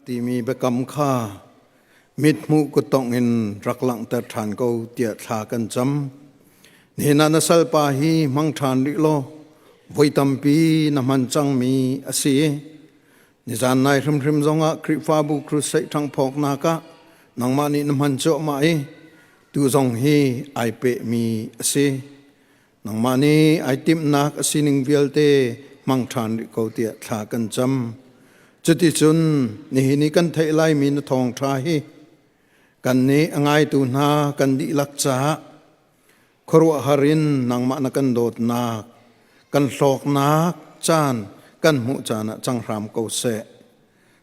Timi biakam kha mithmuh kuttongh in rak langhter ṭhan ko tiah thla kan cam. Nihin ah na salpa hi hmang ṭhan rih law voi tampi na hman cangmi a si. Nizan nai hrimhrim zongah Khrihfabu crusade ṭhanghphawknak ah nangmah nih na hman cuahmah i tu zong hi ai pehmi a si. Nangmah nih ai timhnak a sining vialte hmang ṭhan rih ko tiah thla kan cam. Cuticun nihin i kan theih laimi na thawngṭha hi kannih a ngaitu hna kan dihlak caah khuaruahhar in nangmah na kan dawtnak, kan hlawknak caan kan hmuh caan ah cang hram ko seh.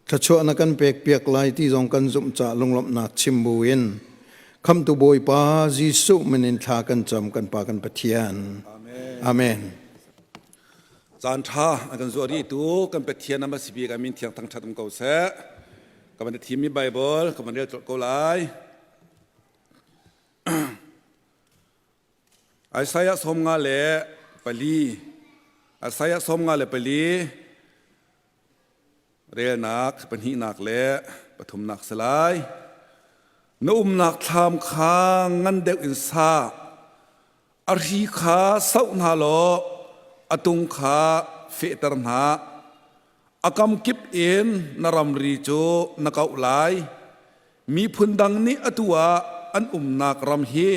Thluachuah na kan pekpiak lai ti zong kan zumh caah lunglawmhnak chim buin Khamtu Bawipa Jesuh min in thla kan cam kan Pa kan Pathian. Amen. Amen. Caan ṭha a kan zuah rih tu kan Pathian ama sibi kan min thiang thangṭhat um ko seh. Ka van thimmi Bible ka van rel colh ko lai. Isaiah 54 Isaiah 54 Relnak pahnihnak le pathumnak si lai. Na umnak thlam kha ngan deuh in sa. A hri kha sauh hna law a tung kha fehter hna. A kam kip in na ramri cu na kauh lai. Miphun dang nih atu ah an umnak ram hi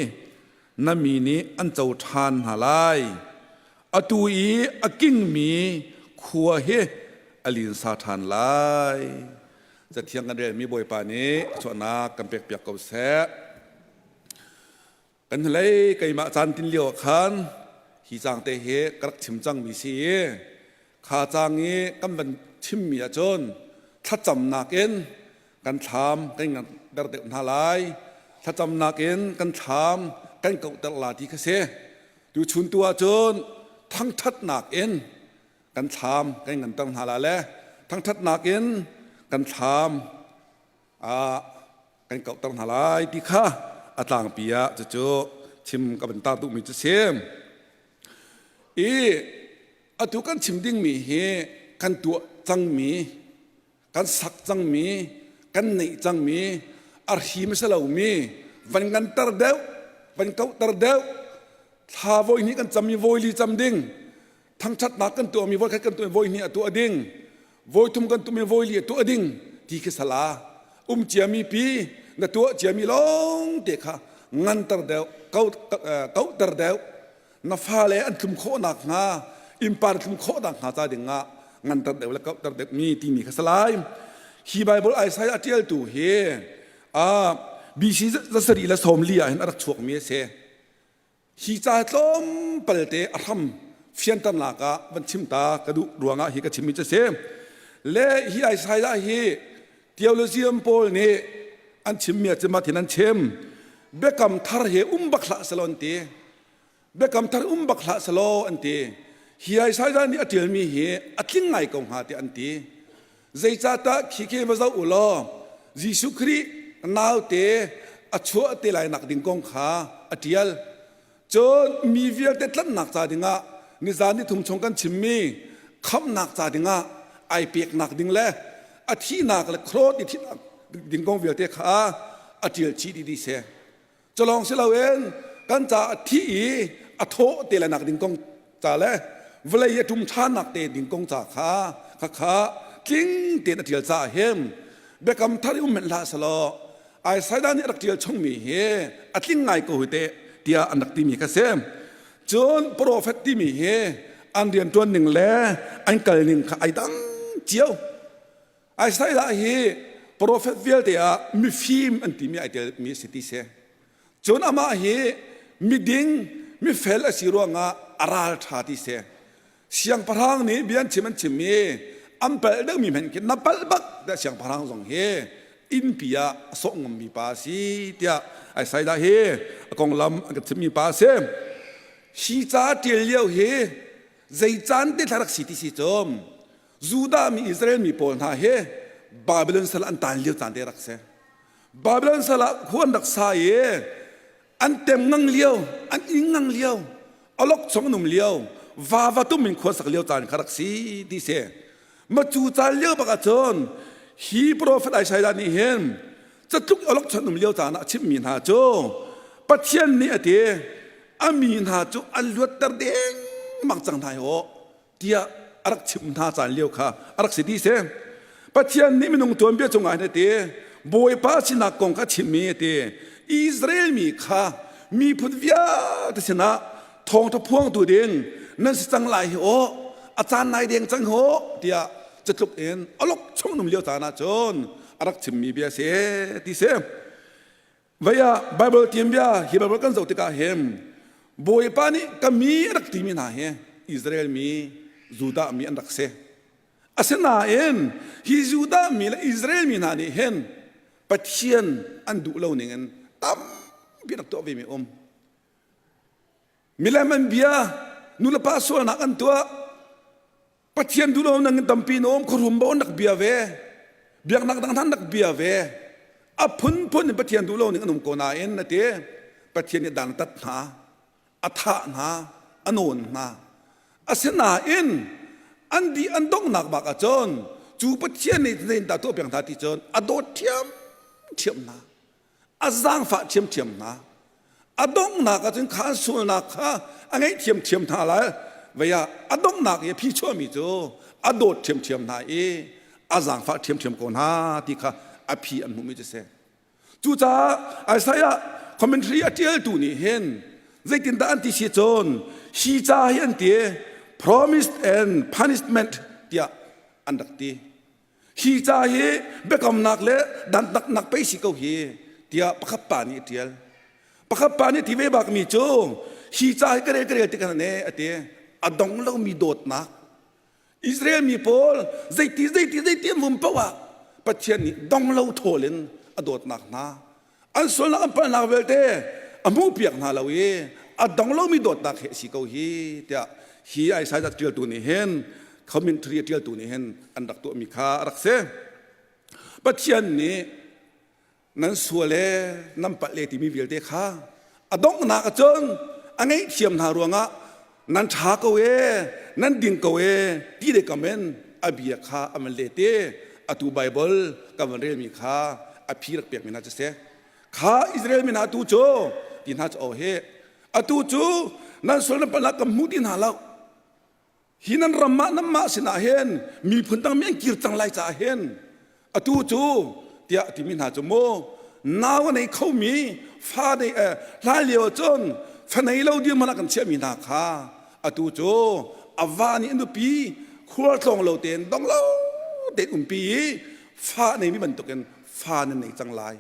na mi nih an co ṭhan hna lai. Atu i a kingmi khua hi a linsa ṭhan lai. Cathiang kan relmi Bawipa nih chuahnak kan pekpiak ko seh. Kan hnulei keimah caan tin lio ah khan hi caang te hi ka rak chim cangmi si i kha caang i kan van chimmi ahcun thlacamnak in kan thlam kan nganter deuh hna lai thlacamnak in kan thlam kan kauhter la ti kha si tuchun tu ahcun thangṭhatnak in kan thlam kan nganter hna la le thangṭhatnak in kan thlam kan kauhter hna lai ti kha a tlangpi ah cucu chim ka van tar duhmi cu si. I atu kan chim dingmi hi kan tuah cangmi, kan sak cangmi, kan neih cangmi, a hrim a si lomi, van nganter deuh, van kauhter deuh, thla voi hnih kan cam i voi li cam ding, thangṭhatnak kan tuahmi voi khat kan tuahmi voi hnih a tuah ding voi thum kan tuahmi voi li a tuah ding ti khi sala um ciami pi na tuah ciami lawng te kha nganter deuh kauhter deuh na fale an tlum khawh nakhnga innpa tlum khawh nakhnga ca ding ah nganter deuh le kauhter deuh mi timi kha salai hi Bible Isaiah a ṭialtu hi BC zasarih le sawmli ah hin a rak chuakmi a si. Hi ca tlawmpal te a hram fianternak ah van chim ta ka duh ruangah hi ka chimmi cu a si. Le hi Isaiah hi theologian pawl nih an chimmi ah cun thin an chim. Biakam thar he um bak hlah selaw an ti. Biakam thar um bak hlah selaw an ti. Hi Isaiah nih a ṭialmi hi a tling ngai ko hnga tiah an ti. Zeicahtiah khi khi va zoh u law Jesuh Khrih naute a chuah te lai nak ding kong kha a ṭial. Cun mi vialte tlanhnak ca dingah nizan ni thum chung kan chimmi khamhnak ca dingah ai peknak ding le a thihnak le cross i thihnak ding kong vialte kha a ṭial chih dih dih si. Culawng si loin kan ca a thih i a thawh te le nak ding kong ca le vawlei a ṭum ṭhannak te ding kong ca kha khakha tling tein a ṭial caah hin biakam thar i um hmenh hlah selaw Isaiah nih a rak ṭial chungmi hi a tling ngai ko hi teh tiah an rak timi kha si. Cun profet timi hi an rianṭuan ning le an kal ning kha ai dang cio. Isaiah hi profet vialte ah mifim an timi ai telmi a si ti si. Cun amah hi miding, mifel a si ruangah a ral ṭha ti si. Siangpahrang nih bia an chim an chim i an palh deuhmi hmanh khi na palh bak tiah siangpahrang zong hi innpi ah a sawh ngammi pa a si tiah Isaiah hi a konglam an kan chimmi pa a si. Hi ca ṭial lio hi zei caan te thla rak si ti si cum Judah mi Israel mi pawl hna hi Babylon sal an tan lio caan te rak si. Babylon sal ah khua an rak sa i an tem ngang lio, an ing ngang lio, alok chung an um lio, vava tum in khua sak lio caan kha rak si ti si. Ma cu caan lio bak ahcun Hi profet Isaiah nih hin catluk awlokchon um lio caan ah a chimmi hna cu Pathian nih a ti a mi hna cu an luatter dengmang cang hna hi aw tiah a rak chimh hna caan lio kha a rak si ti si. Pathian nih minung tuanbia cungah hin a ti Bawipa sinak kong kha chimmi a ti Israel mi kha miphun vialte sinah thawngṭha phuangtu ding nan si cang lai hi aw a caan nai deng cang hi aw tiah catluk in alok chung num lio caan ah cun a rak chimmi bia si ti si. Vei ah Bible tiam bia hi Bible kan zoh tikah hin Bawipa nih ka mi a rak timi hna hi Israel mi Judah mi an rak si. Asinain hi Judah mi le Israel mi hna nih hin Pathian an duh lo ning in tampi rak tuah ve mi um. Milem an bia, nulepa sualnak an tuah. Pathian duh lo nang in tampi na um khuarum bo an rak bia ve. Biaknak dang hna an rak bia ve. A phunphun in Pathian duh lo ning an um ko nain na ti. Pathian nih dan tat hna, a thah hna, a nawn hna. Asinain an di an donghnak bak ahcun cu Pathian nih zeitin dah tuah piak hna ti cun a dawt ṭhiamṭhiam hna. A zaangfah ṭhiamṭhiam hna. A donghnak ahcun kha an sualnak kha a ngaihthiam ṭhiam hna lai. Vei ah a donghnak i a phichuahmi cu a dawt ṭhiamṭhiam hna i a zaangfah ṭhiamṭhiam ko hna ti kha a phi an hmuhmi cu si. Cucaah Isaiah commentary a ṭialtu nih hin zeitindah an ti si cun hi ca hi an ti promise and punishment tiah an rak ti. Hi ca hi biakamnak le dantatnak pei si ko hi tiah pakhat pa nih a ṭial. Pakhat pa nih ti ve bakmi cu hi ca hi ka rel ka rel tikah ne a ti a dong lomi dawtnak Israel mi pawl zeiti zeiti zeiti an vum paoh ah Pathian nih dong lo thawl in a dawtnak hna an sualnak an palhnak vialte a hmuhpiak hna lo i a dong lomi dawtnak he a si ko hi tiah hi Isaiah ṭialtu nih hin commentary a ṭialtu nih hin an rak tuahmi kha a rak si. Pathian nih nan sual e nan palh e timi vialte kha a donghnak ahcun a ngaihthiam hna ruangah nan ṭha ko e nan ding ko e ti le kam in a bia kha a van let i atu Baibal kan van relmi kha a phi rak pekmi hna cu si kha Israel mi hna tu cu ti hna cu o he atu cu nan sual nan palh kan hmu ti hna lo Hi nan ram ah nanmah sinah hin miphun dang mi an kir cang lai caah hin atu cu tiah a timi hna cu mu nau a nei khomi fa nei hlan lio cun fa nei lo dir hmanh ah kan chiahmi hna kha atu cu a va nih a nupi khualtlawng lo tein dong lo tein umpi i fa neimi bantukin fa nan nei cang lai.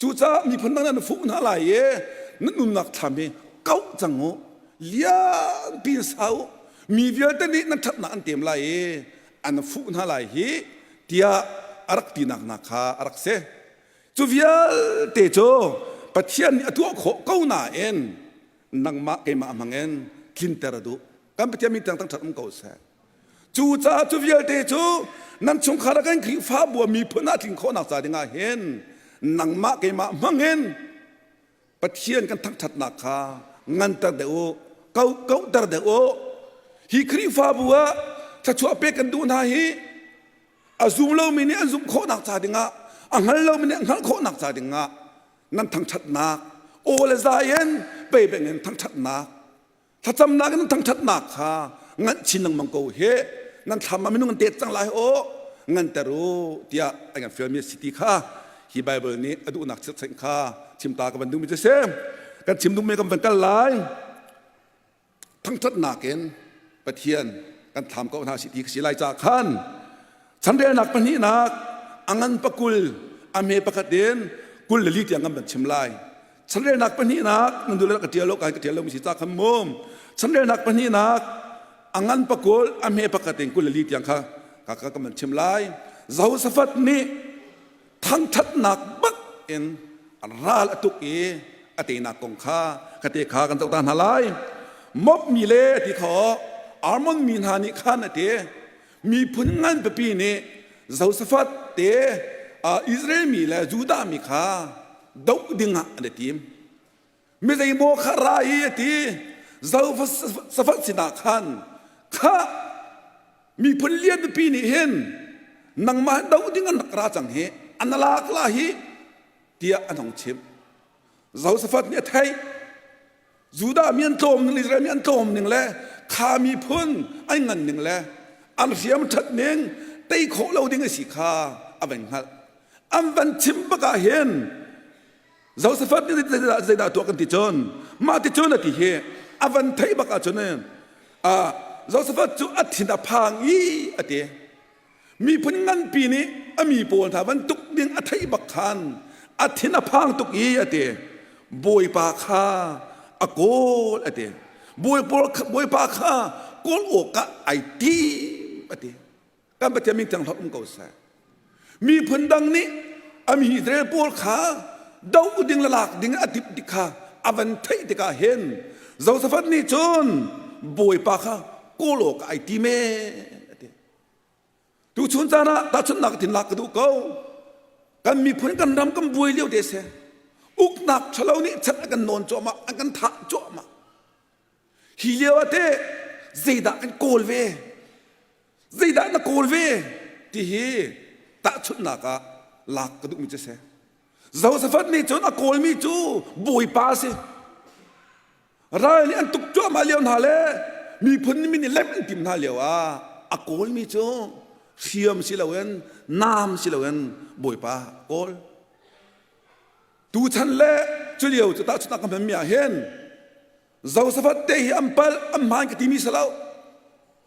Cucaah miphun dang nan fuh hna lai i nan nunnak thlam hi kauh cang u, lianpi in sa u, mi vialte nih nan ṭhatnak an tem lai i an fuh hna lai hi tiah a rak tinak hna kha a rak si. Cu vialte cu Pathian nih a tuah khawh ko nain nangmah keimah hmangin tlinter a duh. Kan Pathian min tiang thangṭhat um ko seh. Cucaah cu vialte cu nan chungkhar ah kan Khrihfabu ah miphun ah tling khawhnak ca dingah hin nangmah keimah hmangin Pathian kan thangṭhatnak kha nganter deuh u, kauhter deuh u. Hi Khrihfabu ah thluachuah pek kan duh hna hi a zum lomi nih an zumh khawhnak ca dingah a hngal lomi nih an hngalh khawhnak ca dingah nan thangṭhatnak aw le zai in peibeng in thangṭhatnak Thlacamnak in thangṭhatnak kha nganh chin lengmang ko hi nan thlam ah minung an tet cang lai aw ngan ter u tiah an kan fialmi a si ti kha hi Bible nih a duhnak chirhchanh kha chimta ka van duhmi cu si. Kan chim duhmi kan van kal lai. Thangṭhatnak in Pathian kan thlam ko hna si ti ka si lai ca khan chanrelnak pahnihnak a ngan pakul a hme pakhat in 24 tiang kan van chim lai. Chanrelnak pahnihnak nan duh le ka ṭial lo ka ṭial lo mi si ca khan mum chanrelnak pahnihnak a ngan pakul a hme pakhat in 24 tiang kha ka ka kan chim lai Jehoshaphat nih thangṭhatnak bak in ral a tuk i a teinak kong kha ka te kha kan zoh ta hna lai Moab mi le ti kho Ammon mi hna nih khan a ti miphun ngan pipi nih Jehoshaphat te Israel mi le Judah mi kha doh dingah an i tim. Mi zeimaw kha ra i a ti Jehoshaphat sinah khan khah miphun lian pipi nih hin Nangmah do ding an rak ra cang hi, an lak la hi tiah an hong chimh. Jehoshaphat nih a theih. Judah mi an tlawm ning, Israel mi an tlawm ning le kha miphun an ngan ning le an hriam ṭhat ning tei khawh lo ding a si kha a van hngalh. An van chim bak ah hin Josephat nih zeidah, zeidah tuah kan ti cun mah ti cun a ti hi a van theih bak ah cun uh, Josephat cu a thin a phang i a ti. Miphun nganpi nih a mi pawl hna bantuk ding a theih bak khan a thin a phang tuk i a ti. Bawipa kha a kawl a ti. Bawipa kha kawl awkah ai tim a ti. Kan Pathian min thiang um ko seh. Miphun dang nih a mi Israel pawl kha do ding le lak ding a timh tik kha a van theih tikah hin Josaphat nih cun Bawipa kha kawl awkah ai tim ee a ti. Tuchun caan ah tahchunhnak tin lak ka duh ko. Kan miphun kan ram kan buai lio te si. Uknak ṭhalo nih chan a kan nawn cuahmah, an kan thah cuahmah. Hi lio ah teh zeidah kan kawl ve? Zeidah na kawl ve? Ti hi tahchunhnak ah lak ka duhmi cu si. Josaphat nih cun a kawlmi cu Bawipa a si. Ral nih an tuk cuahmah lio hna le miphun min nih lem an tim hna lio ah a kawlmi cu hriam si loin naam si loin Bawipa kawl. Tuchan le culio cu tahchunhnak ka hmanmi ah hin Josaphat te hi an palh an hmaan ka timi si lo.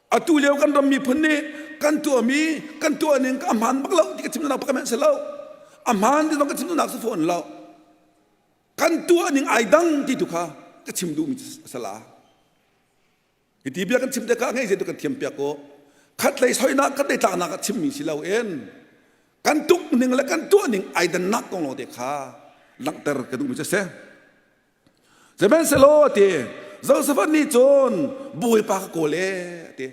Atu lio kan ram miphun nih kan tuahmi kan tuah ning a hmaan bak lo ti ka chim duhnak pakhat hmanh si lo. A hmaan ti zong ka chim duhnak si fawn lo. Kan tuah ning ai dang ti tu kha ka chim duhmi a si la. Hi ti bia kan chim tikah ngei tu kan thiam piak ko. Khat lei soinak khat lei tlaknak ah chimmi si loin kan tuk ning le kan tuah ning ai dannak kong lawng te kha langhter ka duhmi cu a si. Sihmanhsehlaw ti Joseph nih cun Bawipa ka kawl e ti.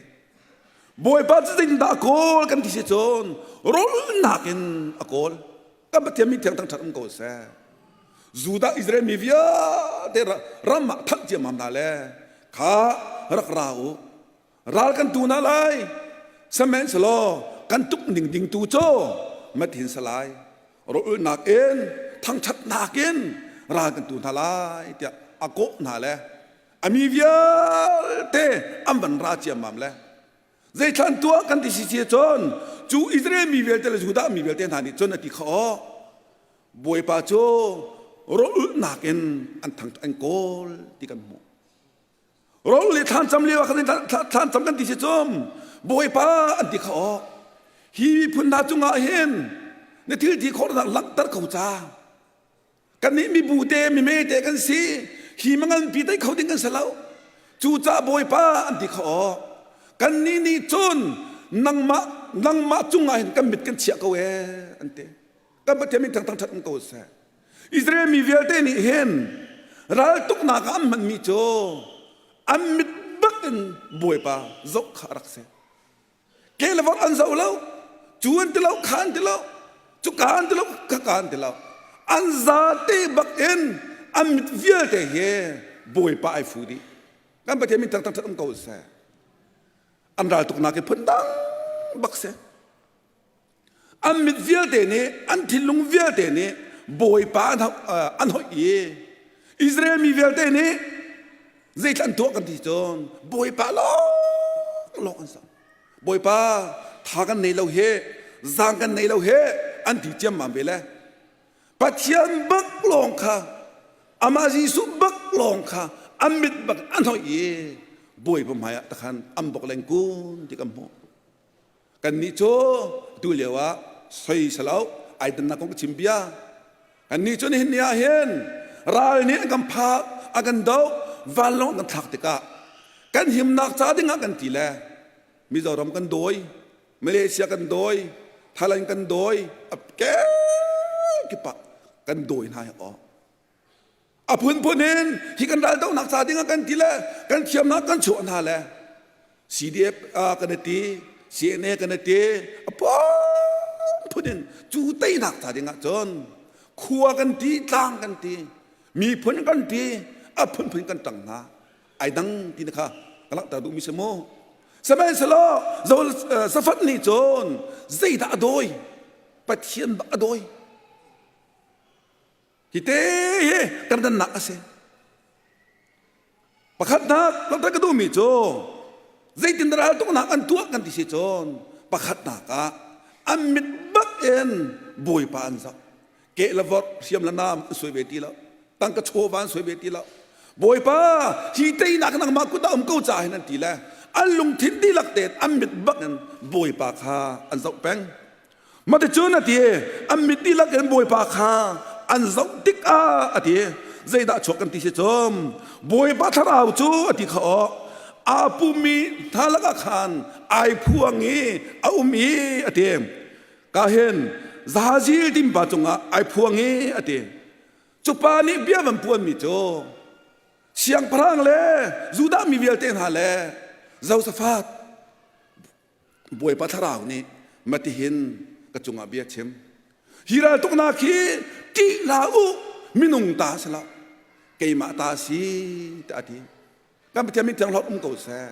Bawipa cu zeitindah a kawl kan ti si cun rawlnak in a kawl. Kan Pathian mi thiang thangṭhat um ko seh. Judah Israel mi vialte ram ah thanh ciammam hna le kha rak ra u. Ral kan tu hna lai. Sihmanhsehlaw kan tuk ning ding tu cu mathin salai. Rawlulnak in thangṭhatnak in ral kan tu hna lai tiah a kawh hna le a mi vialte an van ra ciammam le Zeithlan tuah kan ti si si cun cu Israel mi vialte le Judah mi vialte hna nih cun a ti kha aw Bawipa cu rawlulhnak in an thang an kawl ti kan hmuh. Rawlulh le thlancam lio ah khan thlancam kan ti si cum Bawipa an ti kha aw hi miphun hna cungah hin na thil ti khawhnak langhter ko ca Kannih mibu te mime te kan si hi manganpi tei kho ding kan si lo cucaah Bawipa an ti kha aw kannih nih cun nangmah nangmah cungah hin kan mit kan chiah ko ee an ti kan Pathian min thangthang ṭhat um ko seh Israel mi vialte nih hin raltuknak ah an hmanmi cu an mit bak in Bawipa zoh kha a rak si Ke le vok an zoh lo, cu an ti lo, kha an ti lo, cu ka an ti lo, kha ka an ti lo. An zate bak in an mit vialte hi Bawipa ai fu dih. Kan Pathian min thangthang ṭhat um ko seh. An raltuknak hi phun dang bak si. An mit vialte nih, an thinlung vialte nih Bawipa an, an hoih i Israel mi vialte nih zeithla an tuah kan ti cun Bawipa lawng lawng an sak. Bawipa tha kan nei lo he, zaang kan nei lo he an ti ciammam ve le. Pathian bak lawng kha amah Jesuh bak lawng kha an mit bak an hoih i Bawipa hmai ah takhan an bok leng kun ti kan hmuh. Kannih cu tu lio ah soi salo ai dannak kong ka chim bia. Kannih cu nihin ni ah hin ral nih an kan phak, a kan doh, vanlawng an kan thlak tikah kan himnak ca ding ah kan ti le Mizoram kan dawi, Malaysia kan dawi, Thailand kan dawi, a kekip ah kan dawi hna hi aw. A phunphun in hi kan raldohnak ca ding ah kan ti le kan thiamnak kan chuah hna le CDF kan ti CNA kan ti a phunphun in cu teinak ca ding ah cun khua kan ti tlang kan ti miphun kan ti a phunphun kan tang hna ai dang ti na kha ka langhter duhmi si mu. Sihmanhsehlaw Safat nih cun zeidah a dawi? Pathian bak a dawi. Hi te hi kan dannak a si. Pakhatnak langhter ka duhmi cu zeitin raltuknak an tuah kan ti si cun pakhatnak ah an mit bak in Bawipa an zoh. Ke le vorh hriam le nam an suai ve ti lo. Tangka chawva an suai ve ti lo. Bawipa hi teinak nangmah kut ah um ko ca hin an ti le an lungthin dihlak tein an mit bak in Bawipa kha an zoh peng. Maticun a ti, an mit dihlak in Bawipa kha an zoh tikah a ti, zeidah chuak kan ti si cum Bawipa thlarau cu a ti kha aw aa pummi hna lakah khan ai phuang i a um i a ti. Ka hin Zahazil timpa cungah ai phuang i a ti. Cu pa nih bia van puanmi cu siangpahrang le Judah mi vialte hna le Josaphat Bawipa thlarau nih matihin ka cungah bia chim. Hi raltuknak hi ṭih hlah u, minung ta si lo, keimah ta si tiah a ti. Kan Pathian min thiang hlawt um ko seh.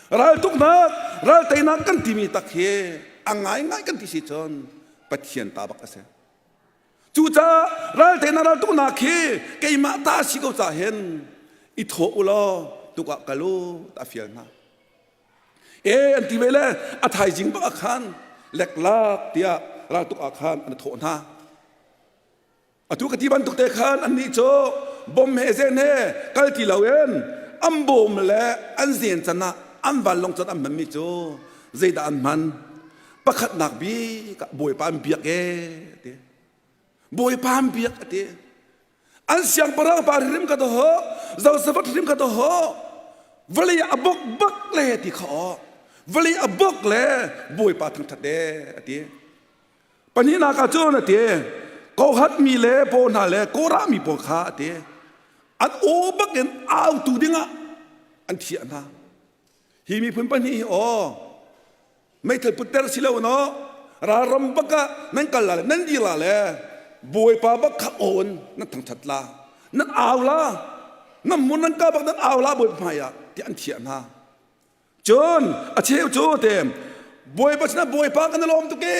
Raltuknak, ralteinak kan timi tak hi a ngaingai kan ti si cun Pathian ta bak a si. Cucaah ralteinak raltuknak hi keimah ta si ko ca hin i thawh u law tukah kal u a fial hna. E an ti ve le a thaizing bak ah khan leklak tiah raltuk ah khan an thawh hna. Atu ka ti bantuk te khan annih cu bom he zen he kal ti loin an bawm le an zen can ah an vanlawng can an hmanmi cu zeidah an hman? Pakhatnak bik ah Bawipa an biak e ti. Bawipa an biak a ti. An siangpahrang pa hrim ka doho, Josaphat hrim ka doho. Vawlei a bok bak le ti kha aw. Vawlei a bok le Bawipa thangthat e a ti. Pahnihnak ah cun a ti. Kohat mi le paw hna le Korah mi pawl kha a ti. An aw bak in autu dingah an thiah hna. Hi miphun pahnih hi aw meithal putter si lo no ralram bak ah nan kal la le nan dir la le bawipa bak kha awn nan thangthat la nan au la nan mun nan ka bak nan au la bawipa hmai ah ti an thiah hna cun a cheu cu te bawipa sinah bawipa kan lawm tuk e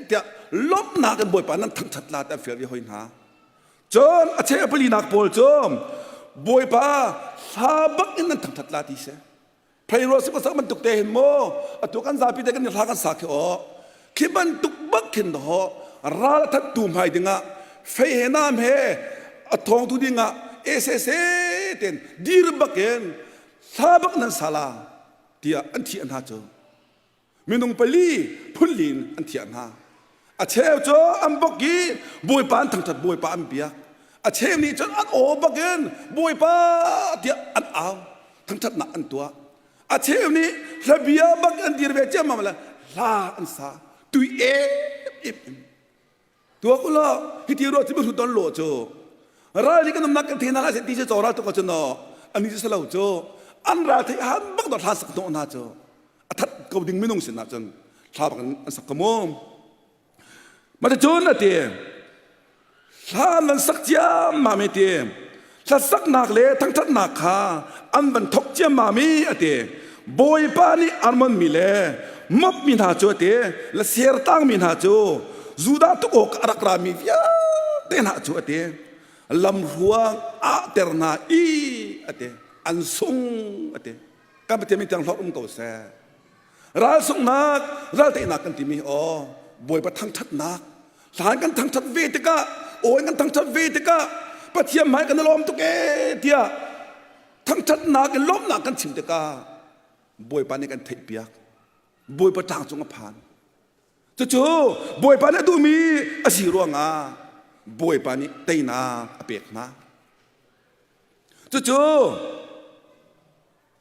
tiah lawmhnak in bawipa nan thangthat la ti an fial ve hoi hna cun a cheu palinak pawl cu bawipa hla bak in nan thangthat la ti si Phei rua si sak bantuk te hin maw atu kan zapi te kan hla kan sa khi aw khi bantuk bak khin ho ral that tu hmai dingah fei he nam he a thong tu dingah SSA ten dir bak in hla bak nan sala tiah an thi hna cu Minung pali phunlin an thiah hna. A cheu cu an bok i Bawipa an thangṭhat, Bawipa an biak. A cheu nih cun an aw bakin Bawipa tiah an au, thangṭhatnak an tuah. A cheu nih hlabia bak an dir ve ciammam le hla an sa, tui em em in. Tuak u law hiti ruah cu mihrut don lo cu ral nih kan umnak kan thei hna lai ti cu ral tuk ahcun no ani cu salo cu an ral thei han bak do hla sak hnawh hna cu a that ko ding minung sin ahcun thla bak an sak ko mu Mati cun a ti hla nan sak ciammam i ti hlasaknak le thangṭhatnak kha an van thok ciammam i a ti Bawipa nih Armon mi le Moab mi hna cu a ti le Sertang mi hna cu Judah tuk awk a rak rami vialte hna cu a ti lamhruang ahter hna i a ti an sung a ti kan Pathian min tiang hlorh um ko seh ral sunghnak ral teinak kan timi aw Bawipa thangṭhatnak hlan kan thangṭhat ve tikah aw in kan thangṭhat ve tikah Pathian hmai kan i lawm tuk ee tiah thangṭhatnak in lawmhnak kan chim tikah Bawipa nih kan theihpiak Bawipa tlang cung a phan cucu Bawipa nih a duhmi a si ruangah Bawipa nih teinak a pek hna cucu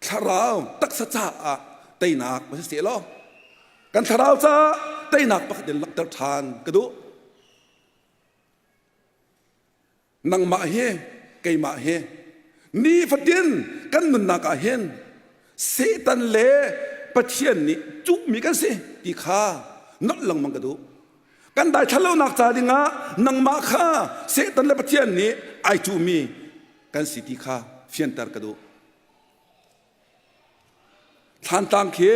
thlarau taksa caah teinak va si seh law kan thlarau caah teinak pakhat in langhter ṭhan ka duh nangmah hi keimah hi nifatin kan nunnak ah hin Satan le Pathian nih cuhmi kan si ti kha nolh lengmang ka duh kan daithlan lonak ca dingah nangmah kha Satan le Pathian nih ai cuhmi kan si ti kha fianter ka duh. Thlantlang khi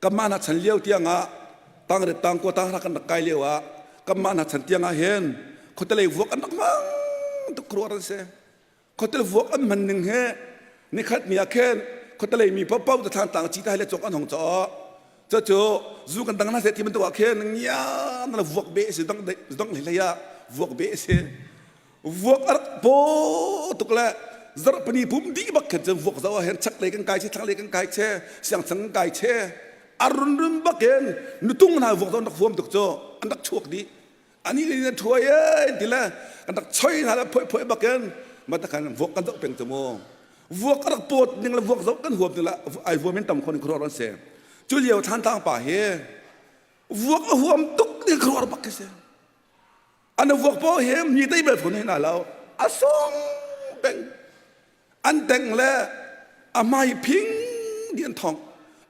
kanmah hna chan lio tiangah tangret tangkua tanghra kan rak kai lio ah kanmah hna chan tiangah hin khuatelei vuak an rak hmang tuk khuaruah an si. Khuatel vuak an hman ning hi nikhat ni ah khin khuatelei mi paohpaoh cu Thlantlang cita le cawk an hong caw. Cucu zu kan dang hna seh ti bantuk ah khin ngia na vuak be si dang dang hlei ah vuak be si. Vuak a rak paw tuk le zarhpini pum dih bak khin cun vuak zoh ah hin chaklei kan kai che thlanglei kan kai che siangchang kan kai che a runrun bak in nutung hna vuak zoh an rak huam tuk cu an rak chuak dih. Ani le na ṭhuai ee ti le kan rak choi hna le phoi phoi bak in matakhan vuak kan zoh peng cu mu. Vuak a rak pawt ning le vuak zoh kan huam ning le ai huam in tam khon in khuaruah an si. Cu lio Thlantlang pa hi vuak a huam tuk ding khuaruah bak khi si. An vuak paw hi mi tei bel phun hin lo. A sung peng. An teng le a hmai phing di an thong.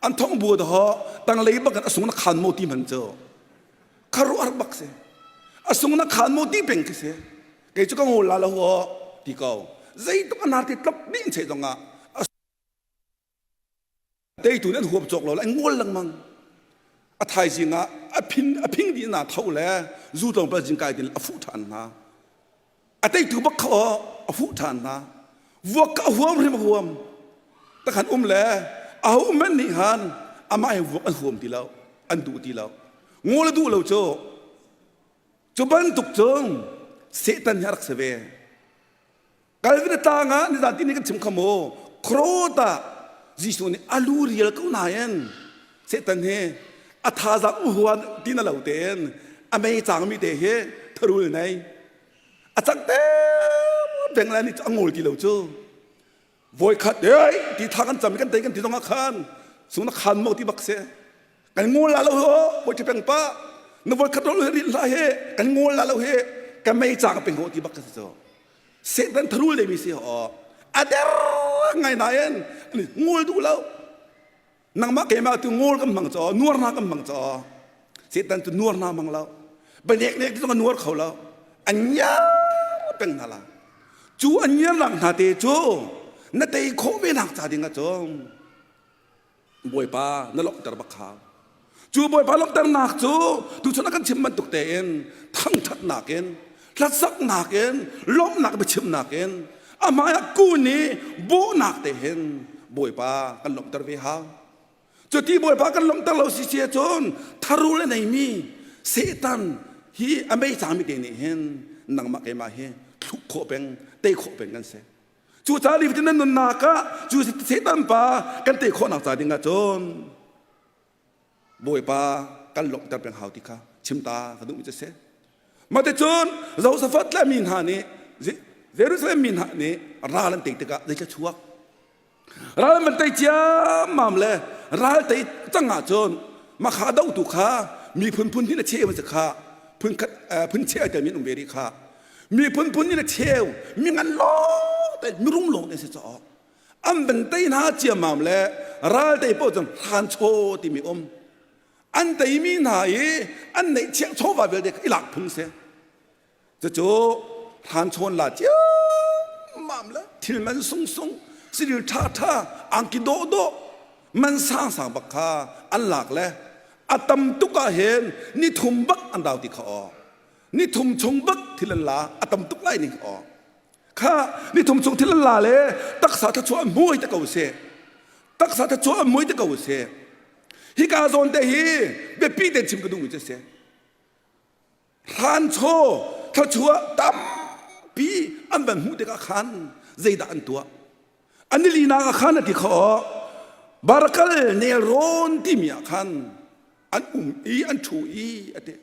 An thong bu da ho tanglei bak in a sung na khan mo ti man cu. Kharuah bak si. A sung na khan mo ti peng khi si. Kei cu ka ngol la lo ho ti ko. Zeituk a nar ti tlop ding che zong ah teitu nih an huam cawk lo le an ngol lengmang. A thaizing ah a phin a phing dih na tho le zu tlawmpal zing kai tin a fuh ṭhan hna. A teitu bak kha a fuh ṭhan hna. Vuak ka huam hrim a huam. Takhan um le a ho men nih han amah hi vuak an huam ti lo, an duh ti lo. Ngol a duh lo cu. Cu bantuk cun Satan hi a rak si ve. Calvin tlang ah nizan ti nih kan chim kha mu Krawt ah Jesuh nih a lu rial ko nain Satan hi a thazaang uhuan ti na lo tein a mei cangmi te hi tharul nei a cang te peng lai ni cu a ngol ti lo cu voikhat ei ti tha kan cam kan tei kan ti zong ah khan sung na khan mo ti bak si kan ngol la lo ho boi peng pa na voikhat ro rin hlah he kan ngol la lo he ka mei cang peng ho ti bak ka si cu Satan tharul dei mi si ho a der ngai nain ngol duh lo nangmah keimah tu ngol kan hmang cho nuar na kan hmang cho Satan tu nuar na hmang lo banek nek tu nuar kho lo an nyar peng hna la cu an nyar nak hna te cu na tei khawh ve nak ca ding ah cun Bawipa na lawmhter bak hau. Cu Bawipa lawmhternak cu tuchun a kan chim bantuk tein thangṭhatnak in hlasaknak in lawmhnak biachimnak in a hmaiah kun i bawhnak te hin Bawipa kan lawmhter ve hau. Cuti Bawipa kan lawmhter lo si si ahcun tharul a neimi Satan hi a mei cangmi te nih hin nangmah keimah hi thluk khawh peng tei khawh peng kan si. Cucaah nifatin nan nunnak ah cu Satan pa kan tei khawhnak ca ding ah cun Bawipa kan lawmhter peng hau ti kha chim ta ka duhmi cu a si. Mah ticun Jehoshaphat le mi hna nih Jerusalem mi hna nih ral an tei tikah zeitluk chuak ral an van tei ciammam le ral tei cang ahcun mah kha dohtu kha miphun phun hnih le cheu an si kha phun khat phun cheu ai telmi an um ve rih kha miphun phun nih le cheu mi ngan lawng te mirum lawng te si caw an van tei hna ciammam le ral tei paoh cun hranchaw timi um an teimi hna i an neih chiah chawva vialte i lak phung si cucu hranchawn la ciammam le thil man sungsung sidil ṭha ṭha angki dawh dawh man sang sang bak kha an lak le a tam tuk ah hin ni thum bak an rau ti kha aw ni thum chung bak thil an la a tam tuk lai ning aw kha ni thum chung thil an la le taksa tha an muai te ko se taksa tha an muai te ko se hika zawn te hi biapi ten chim ka duh mi cu se hranchaw thluachuah tampi an van hmuh tikah khan zeidah an tuah an i linak ah khan a ti kho barakal nelrawn timi ah khan an um i an ṭhu i a ti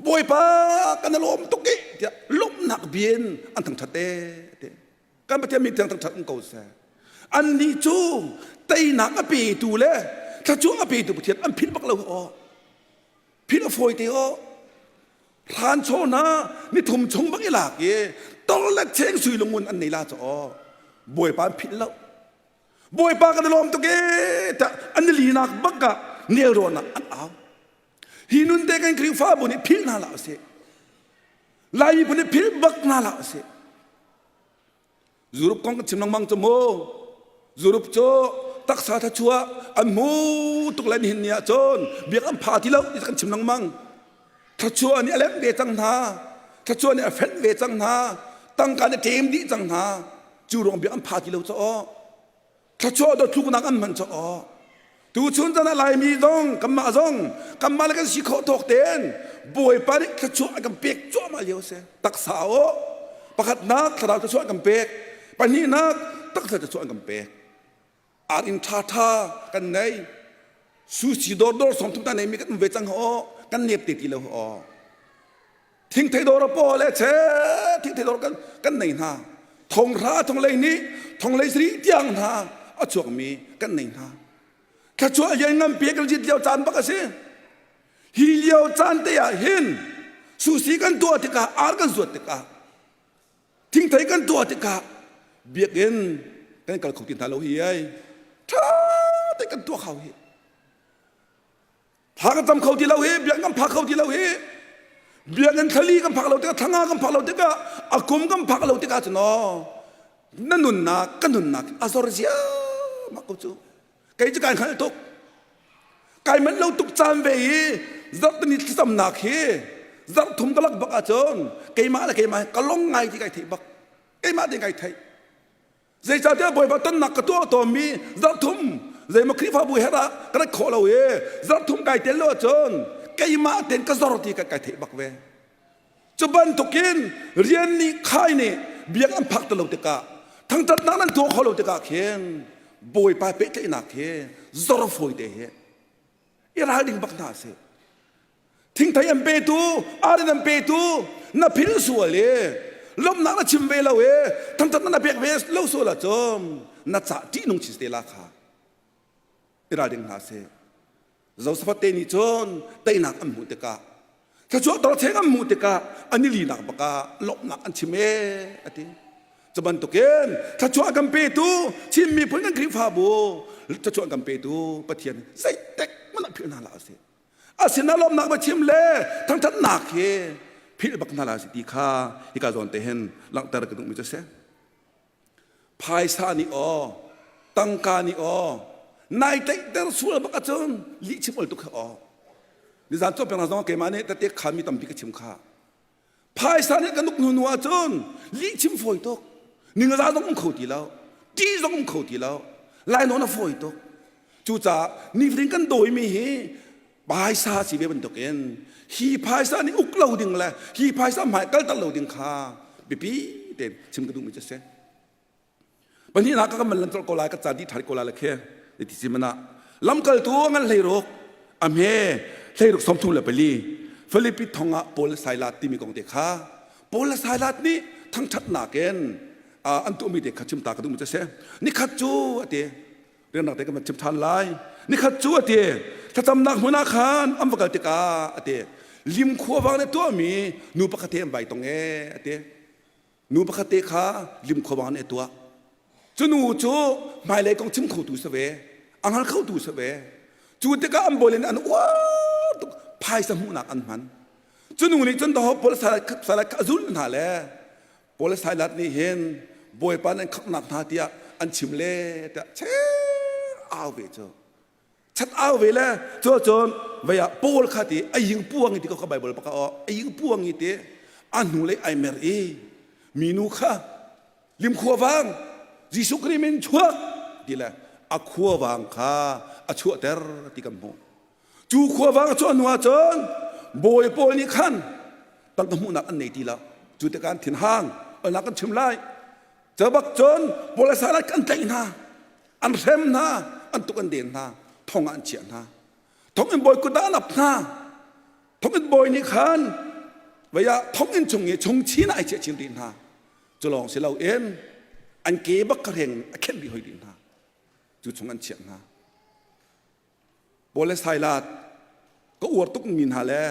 bawipa kan i lawm tuk i tiah lawmhnak bien an thangṭhat e a ti kan pathian min thiang thangṭhat um ko seh annih cu teinak a petu le thluachuah a petu pathian an philh bak lo aw philh a fawi te aw hranchaw hna ni thum chung bak i lak i tor le cheng sui lungun an nei la cu aw bawipa an philh lo Bawipa kan i lawm tuk ee tiah an i linak bak ah nelrawn ah an au. Hi nun te kan Khrihfabu nih philh hna hlah usih. Lai miphun nih philh bak hna hlah usih. Europe kong kan chim lengmang cu mu. Europe cu Taksa thluachuah an hmu tuk le nihin ni ah cun biak an pha ti lo ti kan chim lengmang. Thluachuah nih a lemh ve cang hna. Thluachuah nih a fenh ve cang hna. Tangka nih a ṭem dih cang hna. Cu ruang biak an pha ti lo caw. Thluachuah dawthluknak an hman caw. Tuchun chan ah Laimi zong kanmah zong kanmah le kan si khawh tawk tein Bawipa nih thluachuah a kan pek cuahmah lio a si. Taksa aw pakhatnak thlarau thluachuah an kan pek. Pahnihnak taksa thluachuah an kan pek. Ar inn ṭhaṭha kan nei. Sushi dawr dawr song thum ta nei mi kan um ve cang aw kan nep te ti lo aw. Thingthei dawr a paw le che thingthei dawr kan kan nei hna. Thong hra thong lei nih thong lei sri tiang hna a chuak mi kan nei hna. Thluachuah lian ngan pe kan zit lio caan bak a si. Hi lio caan te ah hin sushi kan tuah tikah ar kan zuat tikah thingthei kan tuah tikah biakinn kan kal kho ti hna lo hi ai ṭha te kan tuah kho hi thla kan cam kho ti lo hi biakinn kan phak kho ti lo hi biakinn thlali kan phak lo tikah thlanga kan phak lo tikah a kum kan phak lo tikah cun aw na nunnak ka nunnak a zor ziahmah ko cu kei cu kai hngalh tuk kai manh lo tuk caan ve i zarhtini thlacamnak hi zarh thum ka lak bak ahcun keimah le keimah ka long ngai ti kai theih bak keimah tein kai theih zeicahtiah Bawipa tonnak ka tuah tawnmi zarh thum zeimaw Khrihfabu her ah ka rat khawh lo i zarh thum kai tel lo ahcun keimah tein ka zor ti kai theih bak ve Cu bantukin rian nih khai nih biak an phak ti lo tikah thangṭhatnak nan tuah kho lo tikah khin Bawipa pehtlaihnak hi zor fawi te hi i ralding bak hna sih. Thingthei an petu, arin an petu, na phil sual i lawmhnak na chim ve lo i thangṭhatnak na pek ve lo sual ahcun na cah ṭihnung chin te la kha i ralding hna sih. Josaphat te nih cun teinak an hmuh tikah thluachuah torcheng an hmuh tikah an i linak bak ah lawmhnak an chim ee a ti. Cu bantukin thluachuah kan petu Chin miphun kan Khrihfabu thluachuah kan petu Pathian zeitek hmanh ah philh hna hlah usih. A sinah lawmhnak va chim le thangṭhatnak hi philh bak hna hlah usih ti kha hika zawn te hin langhter ka duhmi cu a si. Phaisa nih aw, tangka nih aw, nai tlaihter sual bak ahcun lihchim ol tuk kha aw. Nizan cawnpiak hna zong keimah nih tete kha mi tampi ka chim kha. Phaisa nih kan uk hnu hnu ahcun lihchim fawi tuk. Ningza zong um kho ti lo. Ṭih zong um kho ti lo. Lainawn a fawi tuk. Cucaah nifatin kan dawimi hi phaisa si ve bantukin hi phaisa nih uk lo ding le hi phaisa hmai kalter lo ding kha biapi tein chim ka duhmi cu a si. Pahnihnak ka kan man lam ko lai ka ca dih ṭhan ko lai le khe ti si mana lamkaltu ngan hleiruk a hme hleiruk 34 Filipi thong ah Paul le Silas timi kong te kha Paul le Silas nih thangṭhatnak in an tuahmi te kha chim ta ka duhmi cu a si. Nikhat cu a ti riannak te kan van chim ṭhan lai nikhat cu a ti thlacamnak hmun ah khan an va kal tikah a ti lim khuavang nih tuahmi nu pakhat he an vai tong e a ti nu pakhat te kha lim khuavang nih a tuah cu nu cu hmailei kong chim khotu si ve a hngal khotu si ve cu tikah an bawi nih an uar tuk phaisa hmuhnak an hman cu nu nih cun daho paul salai kha a zul hna le Paul le Silas nih hin Bawipa nan khamhnak hna tiah an chim le tiah che au ve cu chat au ve le cu cun vei ah Paul kha ti a ying puang i ti ko kha Bible baka o a ying puang i ti a hnu lei ai mer i minu kha lim khuavang Jesuh Khrih min chuak ti le a khuavang kha a chuahter ti kan hmuh Cu khuavang a chuah hnu ah cun bawi pawl nih khan tangka hmuhnak an nei ti lo. Cu tikah an thinhang, olnak kan chim lai. Cu bak cun Paul le Silas an tlaih hna, an hrem hna, an tuk an den hna, thong ah an chiah hna. Thonginn bawi kut ah an ap hna. Thonginn bawi nih khan vei ah thonginn chung i chungchin ah ai chiah chin rih hna. Cu lawng si loin an ke bak kha hreng a khenh rih hoi rih hna. Cu chung an chiah hna. Paul le Silas ka uar tuk mi hna le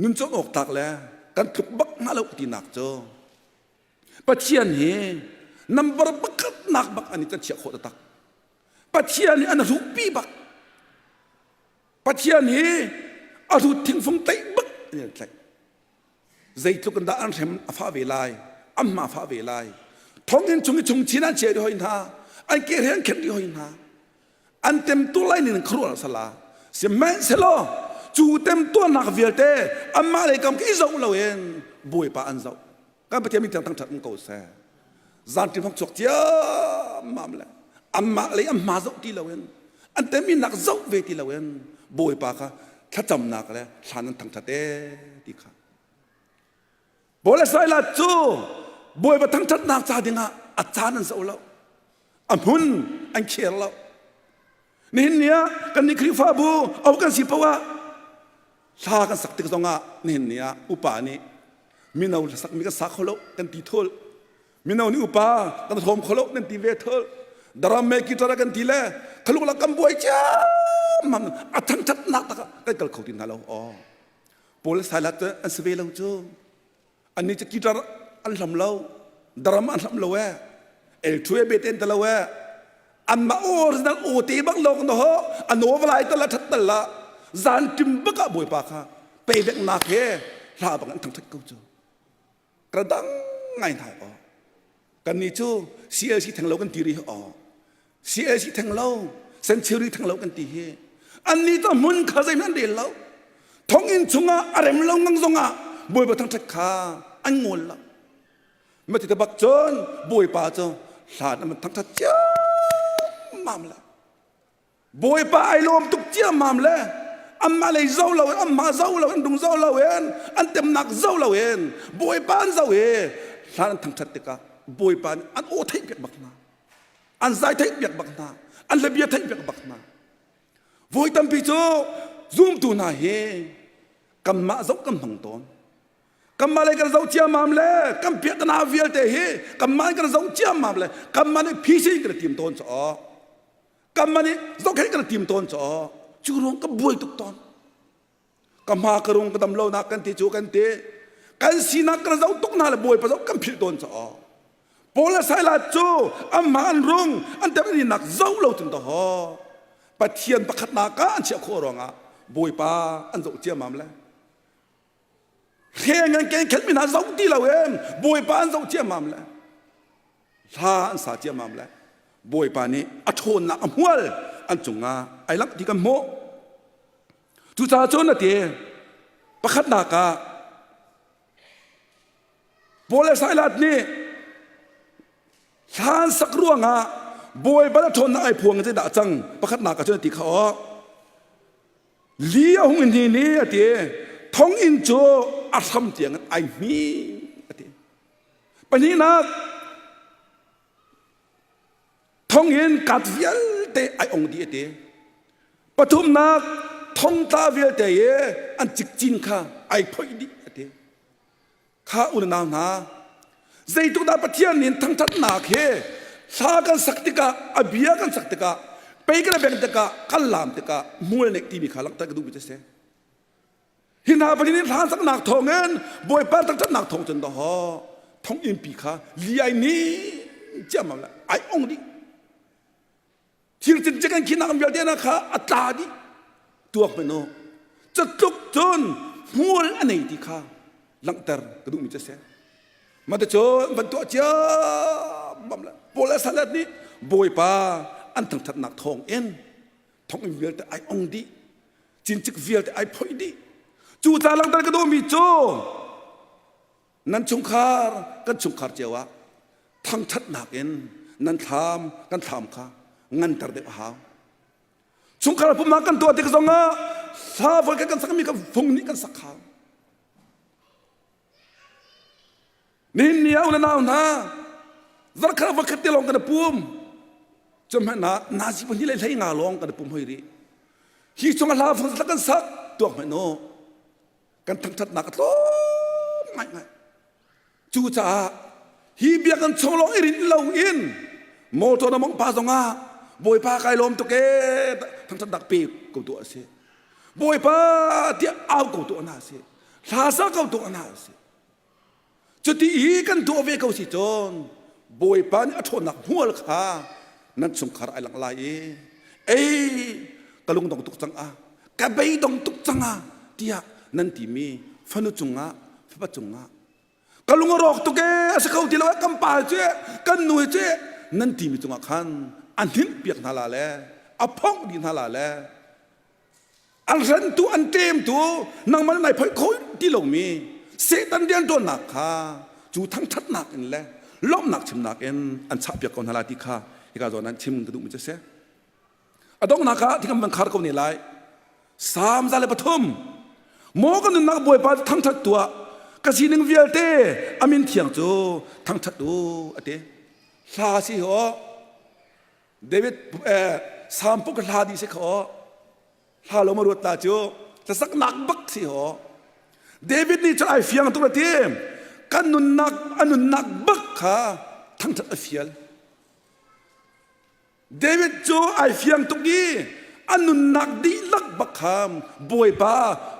nun cawn awk tlak le kan tluk bak hna lo tinak cu Pathian hi number pakhat nak bak an i kan chiah khawh taktak. Pathian hi an hruhpi bak. Pathian hi a hrut thingfung tlaih bak an i tlaih. Zeitluk in dah an hrem a fah ve lai, an hma fah ve lai. Thonginn chung i chung chin an chiah rih hoi hna, an ke he an khenh rih hoi hna. An temtuar lai ning khuaruah sala. Sihmanhsehlaw cu temtuarnak vialte anmah lei kam khi zoh loin Bawipa an zoh. Kan Pathian min tiang thangṭhat um ko seh. Zanṭim hong chuak ciammam le anmah lei an hma zoh ti loin an teminnak zoh ve ti loin Bawipa kha thlacamnak le thlan an thangṭhat ee ti kha. Paul le Silas cu Bawipa thangṭhatnak ca dingah a caan an zoh lo. A hmun an khir lo. Nihin ni ah kan nih Khrihfabu au kan si poah ah hla kan sak tik zongah nihin ni ah upa nih mino hlasak mi kan sa kho lo kan ti thul. Mino nih upa kan hlawm kho lo nan ti ve thul. Daram me guitar kan ti le khaluk la kan buai ciammam a thangṭhatnak tak ah kan kal kho ti hna lo. Aw. Paul le Silas cu an si ve lo cu. Annih cu guitar an hlam lo, drum an hlam lo ee. El thu e bete an te lo ee. Anmah original aw te bang lawng na ho a naw valai tal la that tal la zan tim bak ah Bawipa kha payback nak he hla bang an thangthat ko cu. Ka dang ngai hna aw. Kannih cu CLC theng lo kan ti rih aw. CLC theng lo, Century theng lo kan ti hi. Annih cu hmun kha zeihmanh an rel lo. Thonginn chungah a rem lo ngang zongah Bawipa thangṭhat kha an ngol lo. Mati te bak cun Bawipa cu hlan an thangṭhat ciammam le Bawipa ai lawm tuk ciammam le anmah lei zo lo in anmah zo lo in rung zo lo in an temnak zo lo in Bawipa an zo i hlan an thangṭhat tikah Bawipa nih an aw theih piak bak hna an zai theih piak bak hna an hlabia theih piak bak hna voi tampi cu zumtu hna hi kanmah zoh kan hmang tawn kanmah lei kan zoh ciammam le kan piahtana vialte hi kanmah in kan zoh ciammam le kanmah nih phisin kan tim tawn caw kanmah nih zohkhenh kan tim tawn caw cu ruang ka buai tuk tawn ka hma ka rung ka dam lo nak kan ti cu kan ti kan sinak kan zoh tuk hna le bawipa zoh kan philh tawn caw Paul le Silas cu anmah an rung an tem an nak zoh lo cun to Pathian pakhat nak ah an chiah khawh ruangah bawipa an zoh ciammam le Hleng an ken khenmi hna zoh ti loin Bawipa an zoh ciammam le hla an sa ciammam le Bawipa nih a ṭhawnnak a hmual an cungah ai langh ti kan hmuh. Cucaah cun a ti pakhatnak ah Paul le Silas nih hla an sak ruangah Bawipa le ṭhawnnak ai phuang zeidah a cang pakhatnak ah cun a ti kha aw Li a hung in hnin i a ti. Thonginn cu a hram tiang in ai hmi a ti. Pahnihnak thonginn kat vialte ai ong dih a ti. Pathumnak thongtla vialte i an cikcin kha ai phoih dih a ti. Kha unau hna, zeituk dah Pathian nih thangṭhatnak he hla kan sak tikah, a bia kan sak tikah, pei kan beng tikah, kan laam tikah hmual neih timi kha langhter ka duhmi cu a si. Hi hna Pathian nih hla saknak thawngin Bawipa thangṭhatnak thawng cun dawh thonginn pi kha li ai ni ciammam le ai ong dih. Thil cincik an khinak vialte na kha a tla dih tuak hmanh u catluk cun hmual a nei ti kha langhter ka duhmi cu a si mah cun van tuah ciammam le Paul le Silas nih Bawipa an thangṭhatnak thawng in thonginn vialte ai ong dih cincik vialte ai phoih dih cu ca langhter ka duhmi cu Nan chungkhar kan chungkhar cio ah thangṭhatnak in nan thlam kan thlam kha nganter deuh a hau. Chungkhar pumhnak kan tuah tik zongah hla voi kan sakmi kha fung nih kan sak hau. Nihin ni ah u le nau hna zarkhat voikhat te lawng kan i pum. Cu hmanh ah nazi pahnih le hlei nga lawng kan i pum hoi rih. Hi chung ah hla fung kan sak tuak hmanh u. Kan thangṭhatnak a tlawm ngaingai. Cucaah hi biakinn chung lawng i rinh loin motor na mawngh pa zongah Bawipa kai lawm tuk ee thangṭhatnak pe ko tuah a si. Bawipa tiah au ko tuah hna sih. Hla sa ko tuah hna sih. Cuti i kan tuah ve ko si cun Bawipa nih a ṭhawnnak hmual kha nan chungkhar ai langh lai i ei ka lungdong tuk cang ah ka beidong tuk cang ah tiah nan timi fanu cungah fapa cungah ka lung a rawk tuk ee a si kho ti lo kan pa cu kan nu cu nan timi cungah khan a hninh piak hna la le a phongh dih hna la le an hrentu an ṭemtu nangmah nai phoih kho ti lomi Satan rianṭuannak kha cu thangṭhatnak in le lawmhnak chimnak in an chahpiak ko hna lai ti kha hika zawn ah chim ka duhmi cu a si. A donghnak ah thingam van khar ko ne lai. Salm 103 Maw ka nunnak Bawipa cu thangṭhat tuah ka sining vialte a min thiang cu thangṭhat u a ti. Hla si ho David Salm puk hla dih si kho hla lo ma ruat ta cu hlasaknak bak si ho David nih cun ai fiang tuk a ti kan nunnak a nunnak bak kha thangṭhat a fial David cu ai fiang tuk i a nunnak dihlak bak kha Bawipa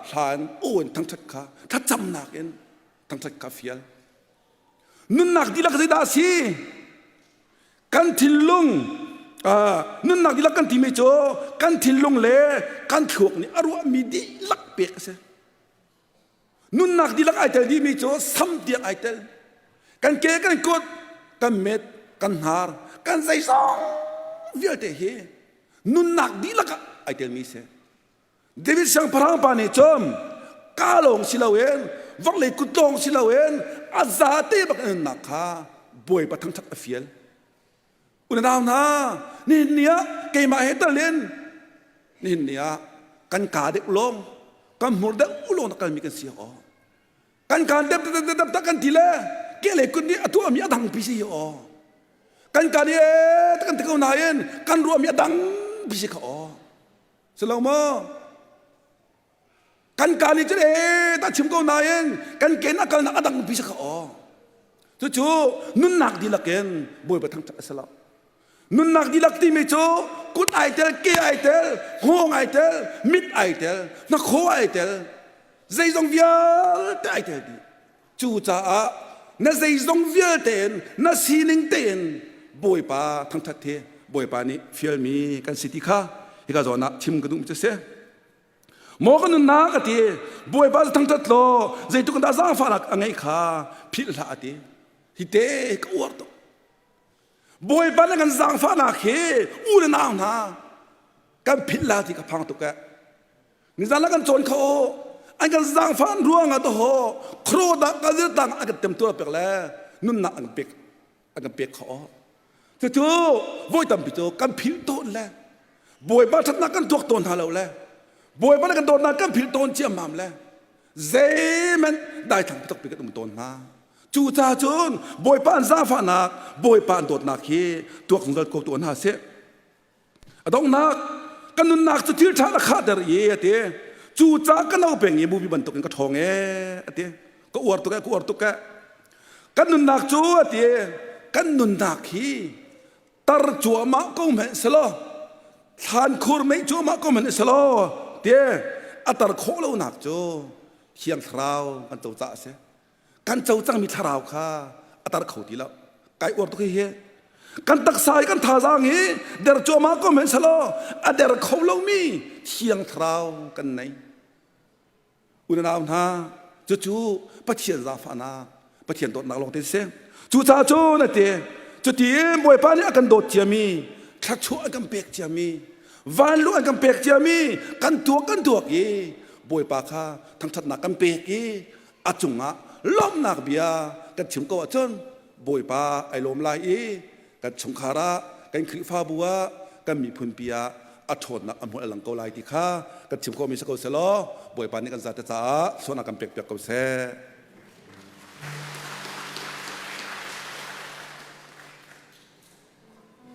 hlan aw in thangṭhat kha thlacamnak in thangṭhat kha fial. Nunnak dihlak zeidah a si? Kan thinlung nunnak dihlak kan timi cu kan thinlung le kan thluak nih a ruahmi dihlak pek a si. Nunnak dihlak ai tel dihmi cu sam tiang ai tel. Kan ke, kan kut, kan met, kan hnar, kan zeizong vialte hi nunnak dihlak ah ai telmi si. David siangpahrang pa nih cun ka lawng si loin vawlei kut lawng si loin a zate bak in nunnak kha Bawipa thangṭhat a fial. Unau hna, nihin ni ah keimah he tal in nihin ni ah kan kaa deuh lawng, kan hmur deuh lawng na kalmi kan si aw. Kan kaan dep dep dep dep kan ti le kehlei kut nih a tuahmi a dang pi si hi aw. Kan kaan i kan ti ko nain kan ruahmi a dang pi si kha aw. Si lo maw? Kan kaa nih cun ee ta chim ko nain kan ken a kalnak a dang pi si kha aw. Cucu nunnak dihlak in Bawipa thangṭhat a si lo. Nunnak dihlak timi cu kut ai tel, ke ai tel, hngawng ai tel, mit ai tel, hnakhaw ai tel, zeizong vialte ai tel dih. Cucaah na zeizong vialte in na sining tein Bawipa thangṭhat hi Bawipa nih fialmi kan si ti kha hika zawn ah chim ka duhmi cu a si. Maw ka nunnak a ti Bawipa cu thangṭhat law zeitluk in dah zaangfahnak a ngeih kha philh hlah a ti. Hi te ka uar tuk. Bawipa na kan zaangfahnak hi u le nau hna kan philh la ti ka phang tuk eh. Nizan la kan cawn kho an kan zaangfah ruang ah to khro dah ka zir tang a kan tem tuar pek le nunnak an pek an kan pek kho. Cucu voi tampi cu kan philh tawn le Bawipa ṭhatnak kan tuak tawn hna lo le Bawipa le kan dawtnak kan philh tawn ciammam le zeihmanh daithlang takpi kan um tawn hna. Cucaah cun Bawipa an zaangfahnak, Bawipa an dawtnak hi tuak zungzal ko tuah hna sih. A donghnak kan nunnak cu thil ṭha na khahter i a ti. Cucaah ka no peng i mupi bantukin ka ṭhawng ee a ti. Ka uar tuk ee, ka uar tuk ee. Kan nunnak cu a ti. Kan nunnak hi tar cuahmah ko hmanh selaw thlan khur mei cuahmah ko hmanh selaw te a tar khawh lonak cu Thiang Thlarau kan co caah a si. Kan co cangmi thlarau kha a tar kho ti lo. Kai uar tuk hi hi. Kan taksa hi kan thazaang hi der cuahmah ko hmanh selaw a der kho lomi Thiang Thlarau kan nei. Unau hna, cucu Pathian zaangfahnak, Pathian dawtnak lawng te si. Cucaah cun a ti, cuti in Bawipa nih a kan dawt ciami, thluachuah a kan pek ciami, vanlu an kan pek ciami, kan tuak kan tuak i Bawipa kha thangṭhatnak kan pek i a cungah lawmhnak bia kan chim ko ahcun Bawipa ai lawm lai i kan chungkhar ah kan Khrihfabu ah kan miphunpi ah a ṭhawnnak a hmual a lang ko lai ti kha kan chim khawhmi si ko seh law Bawipa nih kan zate caah sualnak kan pekpiak ko seh.